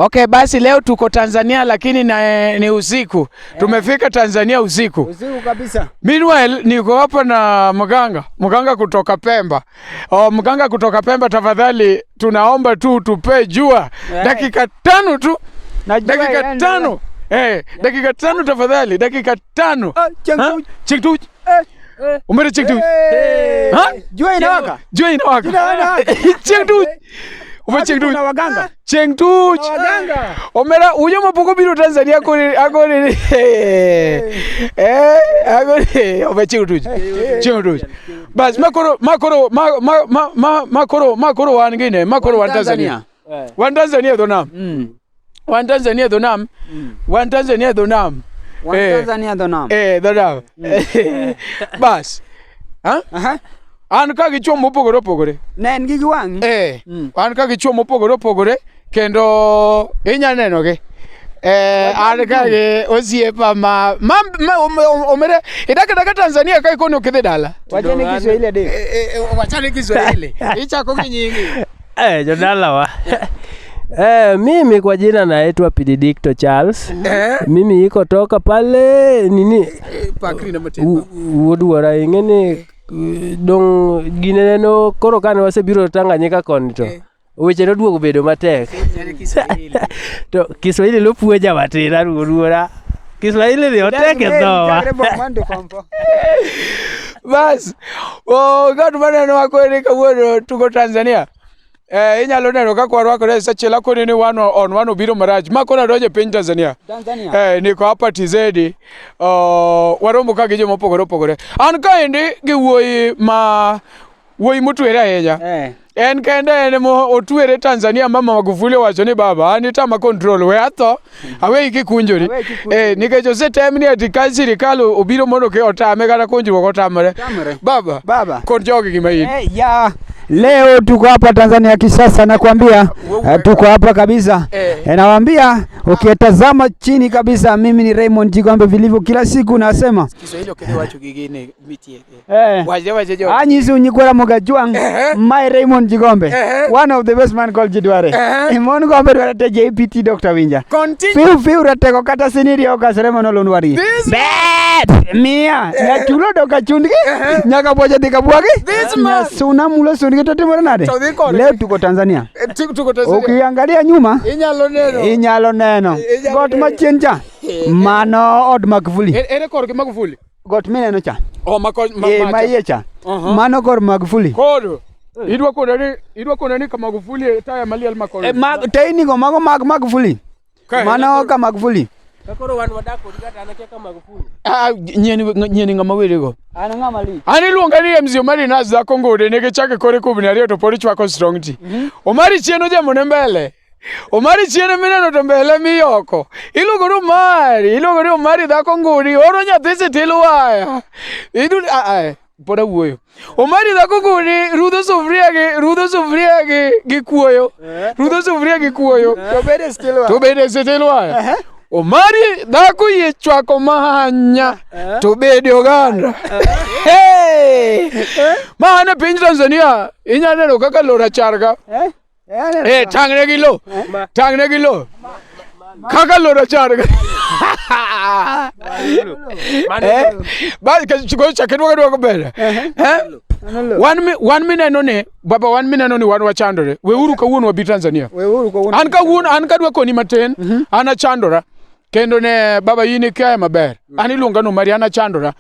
Okay, basi leo tuko Tanzania lakini na, ni usiku. Tumefika Tanzania usiku. Usiku kabisa. Meanwhile, niko hapa na mganga, mganga kutoka Pemba. Oh, mganga kutoka Pemba, tafadhali tunaomba tu tupe jua dakika 5 tu. Najua Dakika yani- 5. Dakika 5 tafadhali, dakika 5. Ah, Chengdu. Chengdu. Umere Chengdu. Eh. Ha? Jua inawaka. Jua inawaka. Jua inawaka. Chengdu. Ume Chengdu. Kuna waganga. Chengdu. Waganga. Omera uyo mapoko biro Tanzania akoni akoni akoni ome Chengdu. Chengdu. Bas makoro makoro ma ma ma ma makoro makoro wan gine makoro wan Tanzania. Wan Tanzania dho nam. Wan Tanzania dho nam. Wan Tanzania dho nam. Wan Tanzania dho nam. Dho nam. Bas. Ha? Aha. An ka gi chuo mopogore opogore. Ne en gi gi wang'i. An ka gi chuo mopogore opogore kendo inya neno gi. An ka gi osiepa ma ma omere idak adaka Tanzania ka ikono ok idhi dala. Wachane Kiswahili adek. Wachane Kiswahili. Ichako gi nyingi. Jodalawa. Mimi kwa jina naitwa Pididikto Charles. Mimi iko toka pale nini Pakri na matin. Wuod wuora ing'e ni dong gineno koro kane wasebiro Tanganyika koni to weche noduogo bedo matek. To Kiswahili nopuonja matin ar wuod wuora. Kiswahili ni otek e dhowa. Chakre bok mondo kompo. Bas. Ng'at maneno akoni kawuono tugo Tanzania. Inyalo neno kaka warwakore sachiel akoni ni wan on wan obiro marach. Ma koro adonjo e piny Tanzania. Tanzania. Niko hapa TZ. Waromo ka gi joma opogore opogore. An kaendi gi wuoyi ma wuoyi motwere ahinya. En kende en ema otwere Tanzania ma Magufuli owacho ni baba an itama control we atho aweyi kikunjori. Aweyi kikunjori. Nikech osetem ni ati ka sirikal obiro mondo ke otame kata kunjruok otamore. Otamore. Baba. Baba. Kon jogi gima in. Ya. Leo tuko hapa Tanzania kisasa nakwambia, tuko hapa kabisa. Nawaambia ukitazama chini kabisa, mimi ni Raymond Jigombe vilivyo kila siku nasema. Kiswahili okidhi wacho gigini mitie. Waje waje jo. Anyisu nyikwara Mogajwang, my Raymond Jigombe, one of the best man called Jidware. Mon gombe dware te JPT Dr. Winja. Continue. Fiu fiu ratego kata siniri okasre mono londwari. This Bet mia nyachulo doka chundgi nyaka boja dhi kabwagi. This man. Nyasuna mulo sundgi to timore nade? To dhi kode. Leo tuko Tanzania. Tuko Tanzania. Ukiangalia nyuma Inyalo neno. inyalo neno Inyalo got neno. machien cha mano od Magufuli. Ere korgi Magufuli? Got mineno cha. Oh, mako ma, Ma iye cha. Mano kor Magufuli. Koro. Idwa kona ni ka Magufuli e taya maliel makoro. Mag teyni go mago mag Magufuli. Mano ka Magufuli. Koro wan wadak kodi kata an akia ka Magufuli. Nyieni ng'ama werego. An ng'ama lich. An iluonga ni MC Omari Nas dhako ngode nege chake kore kubni ariyo to pod ichwako strong tea. Omari chien ojamone mbele. Omari chien mineno to mbele miyoko. Iluongo ni Omari, iluongo ni Omari dhako ngudi, oro nyathi sitil waya. Idu pod awuoyo. Omari dhako ngudi rudho sufuria gi rudho sufuria gi kuoyo. Rudho sufuria gi kuoyo. To bede sitil waya. To bede sitil waya. Omari dhako yie chwako mahanya to bede oganda. Hey! Ma an e piny Tanzania inya neno kaka lo rachar ka. Tang'ne gi lo. Tang'ne gi lo. Kaka lo rachar ka. Ba ka chake duogo duogo bende. Wan mineno ni baba wan mineno ni wan wachandore. Weuru kawuono wabi Tanzania. Weuru kawuono. An kawuono an kadwa koni matin an achandora. Kendo ne baba in ikiaye maber. An iluonga ni Omari an achandora.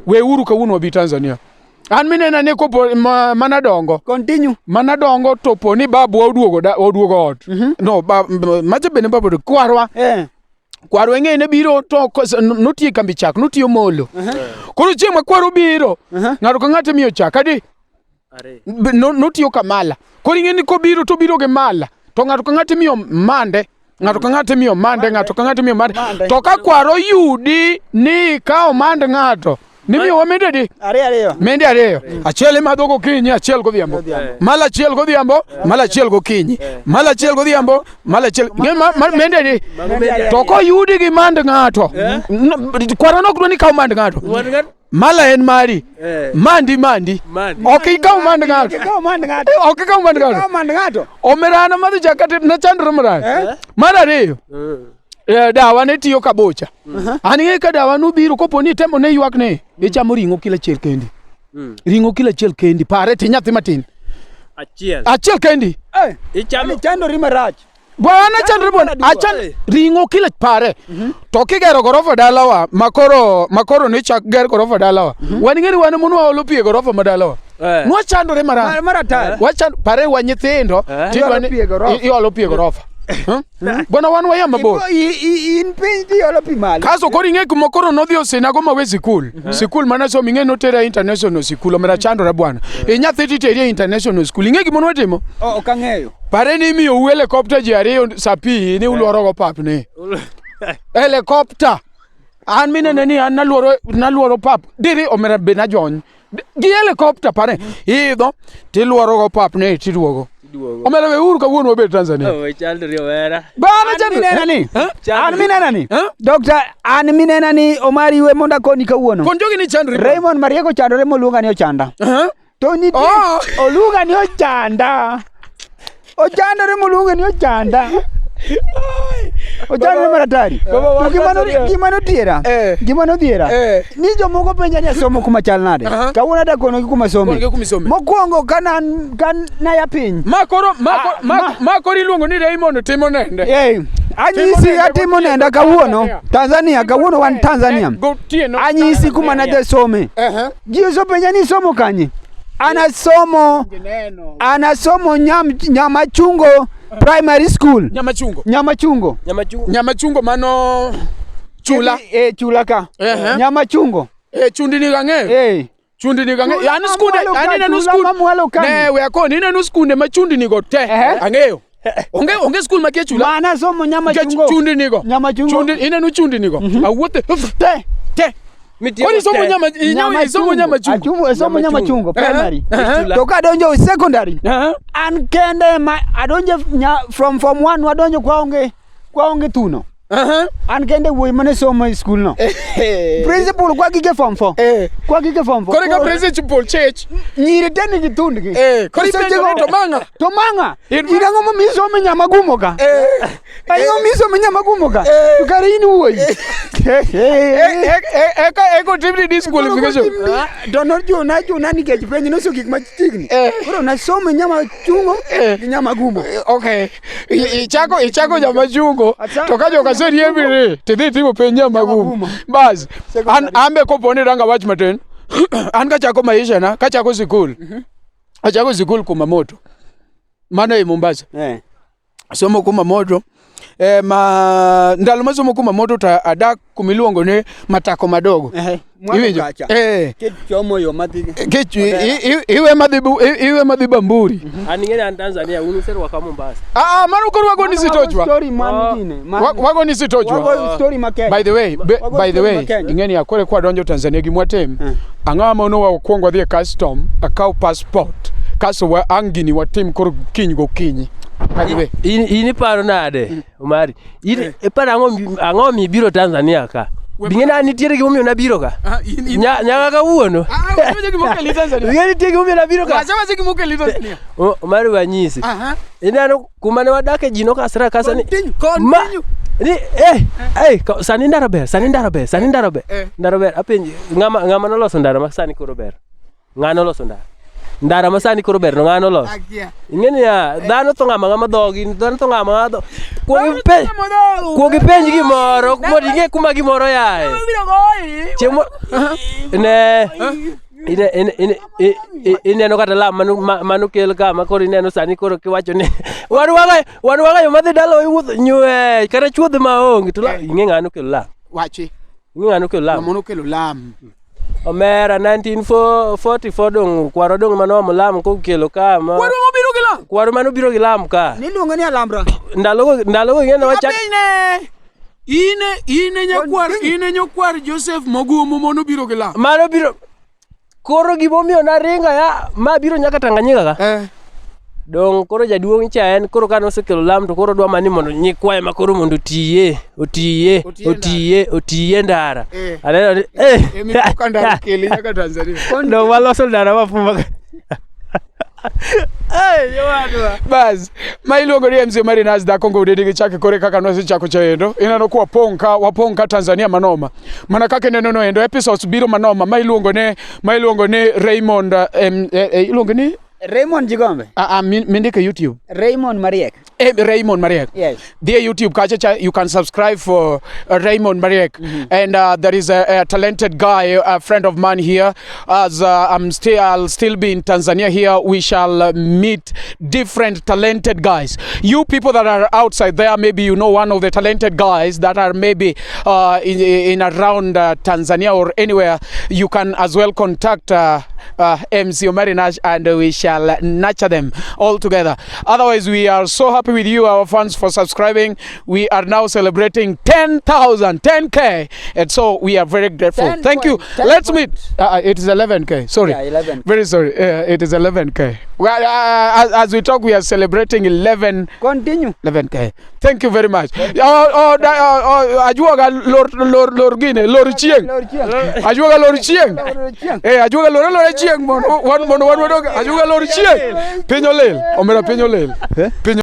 Weuru kawuono wabi Tanzania. An minena ni kopo mana dongo. Continue. Mana dongo to po ni babu oduogo ot. No macha bende babu kwarwa. Kwarwa ing'e ne biro to notiyo e kambi chak, notiyo molo. Koro chieng' ma kwaro biro, ng'ato ka ng'ato imiyo chak adi? Notiyo kamala. Koro ing'e ni kobiro to obiro gi mala. To ng'ato ka ng'ato imiyo mande. Ng'ato ka ng'ato imiyo mande, ng'ato ka ng'ato imiyo mande. To ka kwaro yudi ni ikawo mand ng'ato, nimiyowa mende adi? Ariyo. Mende ariyo. Achiel imadho gokinyi, achiel godhiambo. Mala achiel godhiambo, mala achiel gokinyi. Mala achiel godhiambo, mala achiel. Mende adi? To koyudi gi mand ng'ato, kwaro nok dwa ni kaw mand ng'ato. Mala en mari. Eh. Mandi mandi. Mandi. Ok ikaw mand ng'ato. Ikaw mand ng'ato. Ok ikaw mand Ikaw ng'ato. mand ng'ato. Omerana madhi chaka ne chandre marach. Eh? Mar ariyo. Dawa ne tiyo kabocha. An ing'e ka dawa nobiro kopo ni itemo ne ywak ne ichamo ring'o kilo achiel kendi. Ring'o kilo achiel kendi. Pare ti nyathi matin. Achiel. Achiel kendi. Eh. Ichamo Ani chandori marach. Bwana chandre bwana achan ring'o kilo pare. To kigero gorofa dalawa makoro makoro ne chak ger gorofa dalawa. Wan ing'e ni wan mon waolo pi e gorofa ma dalawa. Eh. Nwachandore marach. Maratari. Wachan pare wa nyithindo Iolo pi e gorofa. Iolo pi e gorofa. Huh? Bwana wan waya mabor. In piny to iolo pi malo. Kaso koro ing'e kuma koro nodhi osinago mawe sikul. Sikul mana somo ing'e notera international sikul omera chandora bwana. Inyathi titeri e international school. Ing'e gima nwatimo? Oh, ok ang'eyo. Pare ni imiyo u helicopter ji ariyo sa pi ni uluoro go pap ni. Helicopter. An minene ni an naluoro naluoro pap. Diri omera be najony. Gi helicopter pare. Idho tiluoro go pap ni tiduogo. Iduogo. Omera we uru kawuono wabed Tanzania. Oh, chandri omera. Bana An chandri. minena ni. Chandri. An minena ni. Eh? Dr. An minena ni Omari we mondo akoni kawuono. Kon jogi ni chandri. Raymond Marieko chandore moluonga ni ochanda. Eh? To nitie Oh. oluonga ni ochanda. Ochandore moluonga ni ochanda. Ochandore maratari. Baba, To wan gima no- Tanzania. gima nodhiera. Eh. Gima nodhiera. Eh. Ni jomoko penja ni asomo kuma chal nade. Aha. Kawuono adakonogi kuma some. Konogi kuma isome. Mokwongo kana naya piny. Ma koro ma Ah, koro ma, ma- ma koro iluongo ni Raymond timo nende. Eh, anyisi nenda atimo gotieno nenda kawuono Tanzania. Tanzania kawuono wan Tanzania. Gotieno. Anyisi kuma nadhi some. Ehe. Ji osepenja ni isomo kanye? Anasomo anasomo Nyamachungo Primary School. Nyamachungo. Nyamachungo. Nyamachungo. Nyamachungo mano chula. Eh, chula ka. Ehe. Nyamachungo. Eh chundi ni gang'eyo. Eh. Chundi ni gang'eyo. Chula Yani skunde, mamwalo ka, yani ineno chula skul. mamwalo ka. Ne we akoni ineno skunde ma chundi ni go te. Ehe. Ang'eyo. Onge onge skul makia chula. Mana somo Nikech Nyamachungo. chundi ni go. Nyamachungo. Chundi ineno chundi ni go. Awuothe Te. te. Koro isomo nyama isomo Nyamachungo. Achungo somo Nyamachungo primary. Ehe. To kadonjo secondary. Ehe. An kende ma adonjo from form 1 wadonjo kwa onge thuno. Ehe. An kende wuoyi mane somo e skul no. Principal kwa gike form 4. Eh. Kwa gike form 4. Koro ka principal chich. Nyiri te nigi thundgi. Eh, koro ipenjo ni to mang'a? To mang'a. In- In ang'o momiyo isomo e Nyamagumo ka? Eh. Ang'o momiyo isomo e Nyamagumo ka? Eh. To kare in wuoyi. Eka eka otimni disqualification. To nochuna chuna nikech penj noso gik machiegni. Eh. Koro nasomo e Nyamachungo Eh. gi Nyamagumo. Okay. Ichako ichako Nyamachungo to ka joka oseriembi ni tidhi itimo penj Nyamagumo. Nyamagumo. Bas. An Secondary. ambe kopo ni ranga wach matin. An kachako maisha na kachako sikul. Achako sikul Kumamoto. Mano e Mombasa. Eh. Somo Kumamoto. Eh, ma ndalo masomo Kumamoto to adak kumiluongo ni Matako Madogo. Eh. Mwalo Iwinjo? kacha. Eh. Kichomo yo madhi. Kech iwe madhi iwe madhi Bamburi. An ing'e ni an Tanzania, un userwaka Mombasa. Ah, ah, mano koro wago ni sitochwa. Story man Oh. gine. man- Wago ni sitochwa. Wago story ma Kenya. By the way, Wago by the story way, ma Kenya. ing'e ni akore kwa donjo Tanzania gimwatim. Ang'o ma ono wakwongo wadhi e custom, akaw passport. Kaso wa ang' gini watim koro kiny gokinyi. By the way. In iparo nade, Omari? In iparo ang'o mibiro Tanzania ka? Bing'e ni nitiere gimomiyo nabiro ka? Nyaka kawuono. Ing'e nitie gimomiyo nabiro ka? Omari wanyisi. Ineno kuma ne wadake ji nokasre akasa ni ma ni eh eh sani ndara ber, sani ndara ber, sani ndara ber. Ndara ber apenji ng'ama ng'ama noloso ndara ma sani koro ber. Ng'ano noloso ndara? Ndara ma sani koro ber no ng'ano oloso? Ing'e niya, dhano to ng'ama ng'ama dhogi, dhano to ng'ama ng'ama dho. Kuong ipenj gimoro, mondo ing'e kuma gimoro yae. Chieng' ne ineno kata lam manokel ka ma koro ineno sani koro kiwacho ni wan wang'ayo madhi dala iwuotho nywech kata chuodho maonge to ing'e ng'ano okelo lam. Wachi. Ing'e ng'ano okelo lam. Ng'ama nokelo lam. Omera 1944 dong' kwaro dong' manoomo lam kokelo ka ma Kwaro mobiro gi lam. Kwaro manobiro gi lam ka. Niluongo ni Alambra. Ndalogo ing'e ni wachak Apine. Ine nyakwar, ine nyakwar Joseph Moguomo manobiro gi lam. Manobiro. Koro gimomiyo naringo ya ma biro nyaka Tanganyika ka. Dong koro jaduong' cha en koro kane osekelo lam to koro odwa mana ni mondo nyikwaye ma koro mondo otiye otiye Otiye otiye otiye ndara. Eh. Aneno ni eh Emipuka ndara keli nyaka Tanzania. Dong waloso ndara mafuma. Eh jowadwa. Bas, ma iluongo ni MC Marinas dhako ngode gi chake kore kaka nosechako chaendo. Ineno ka wapong' ka wapong' ka Tanzania manoma. Mana kaka ineno no endo episodes biro manoma ma iluongo ni ma iluongo ni Raymond em, eh, eh, iluongo ni Raymond Jigombe. ah, ah, mindike YouTube. Raymond Mariek. Eh, Raymond Mariek. Yes. There YouTube kacha cha, you can subscribe for Raymond Mariek. And there is a talented guy, a friend of mine here. As I'll still be in Tanzania here, we shall meet different talented guys. You people that are outside there, maybe you know one of the talented guys that are maybe in around Tanzania or anywhere. You can as well contact MC Omari Nash and we shall nurture them all together. Otherwise, we are so happy with you, our fans, for subscribing. We are now celebrating 10,000, 10K. And so we are very grateful. 10 Thank you. point, 10 Let's point. meet. It is 11K. Sorry. Yeah, 11. Very sorry. It is 11K. Well, as we talk, we are celebrating 11 Continue. 11K. Thank you very much. Oh, ajuoga lor lor lor gine lor chieng. Lor chieng. Ajuoga lor chieng. Lor chieng. Eh, ajuoga lor lor chieng mondo wan mondo wan wadog ajuoga lor chieng. Piny olil. Omera piny olil. Piny